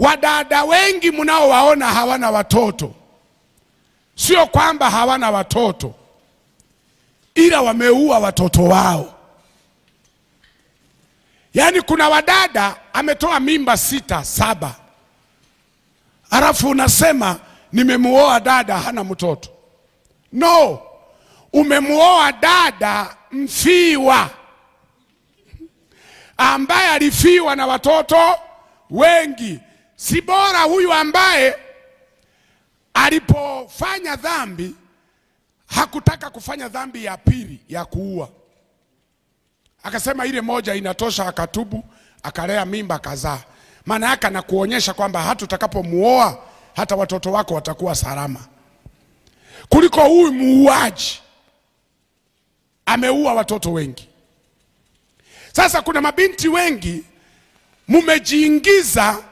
Wadada wengi mnaowaona hawana watoto, sio kwamba hawana watoto, ila wameua watoto wao. Yaani kuna wadada ametoa mimba 6, 7, alafu unasema nimemuoa dada hana mtoto. No, umemuoa dada mfiwa, ambaye alifiwa na watoto wengi. Si bora huyu ambaye alipofanya dhambi hakutaka kufanya dhambi ya pili ya kuua, akasema ile moja inatosha, akatubu, akalea mimba, akazaa. Maana yake anakuonyesha kwamba hata utakapomuoa hata watoto wako watakuwa salama, kuliko huyu muuaji ameua watoto wengi. Sasa kuna mabinti wengi mumejiingiza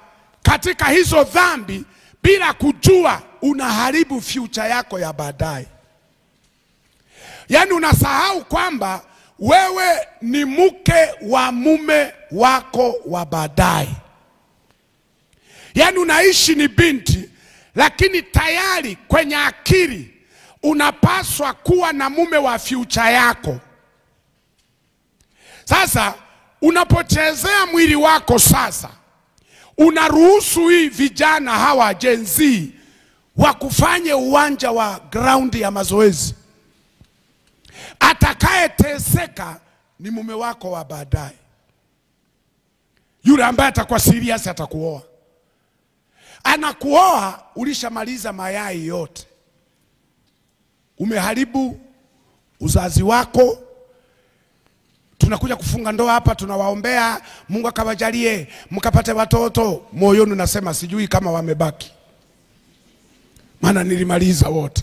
katika hizo dhambi bila kujua, unaharibu future yako ya baadaye. Yaani unasahau kwamba wewe ni mke wa mume wako wa baadaye. Yaani unaishi ni binti, lakini tayari kwenye akili unapaswa kuwa na mume wa future yako. Sasa unapochezea mwili wako sasa, unaruhusu hii vijana hawa Gen Z wakufanye uwanja wa ground ya mazoezi. Atakayeteseka ni mume wako wa baadaye. Yule ambaye atakuwa serious atakuoa. Anakuoa ulishamaliza mayai yote, umeharibu uzazi wako. Tunakuja kufunga ndoa hapa, tunawaombea Mungu akawajalie mkapate watoto. Moyoni nasema sijui kama wamebaki, maana nilimaliza wote.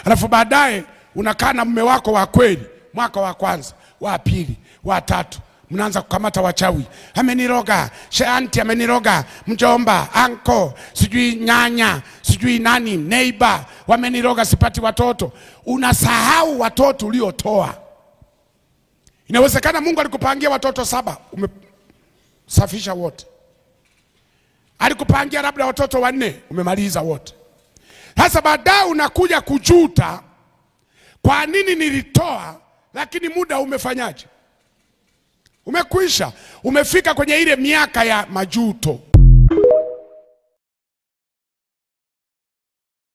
Alafu baadaye unakaa na mume wako wa kweli, mwaka wa kwanza, wa pili, wa tatu, mnaanza kukamata wachawi. Ameniroga, sheanti ameniroga, mjomba, anko, sijui nyanya, sijui nani, neighbor, wameniroga sipati watoto. Unasahau watoto uliotoa. Inawezekana Mungu alikupangia watoto 7, umesafisha wote. Alikupangia labda watoto 4, umemaliza wote. Sasa baadaye unakuja kujuta, kwa nini nilitoa, lakini muda umefanyaje? Umekwisha. Umefika kwenye ile miaka ya majuto.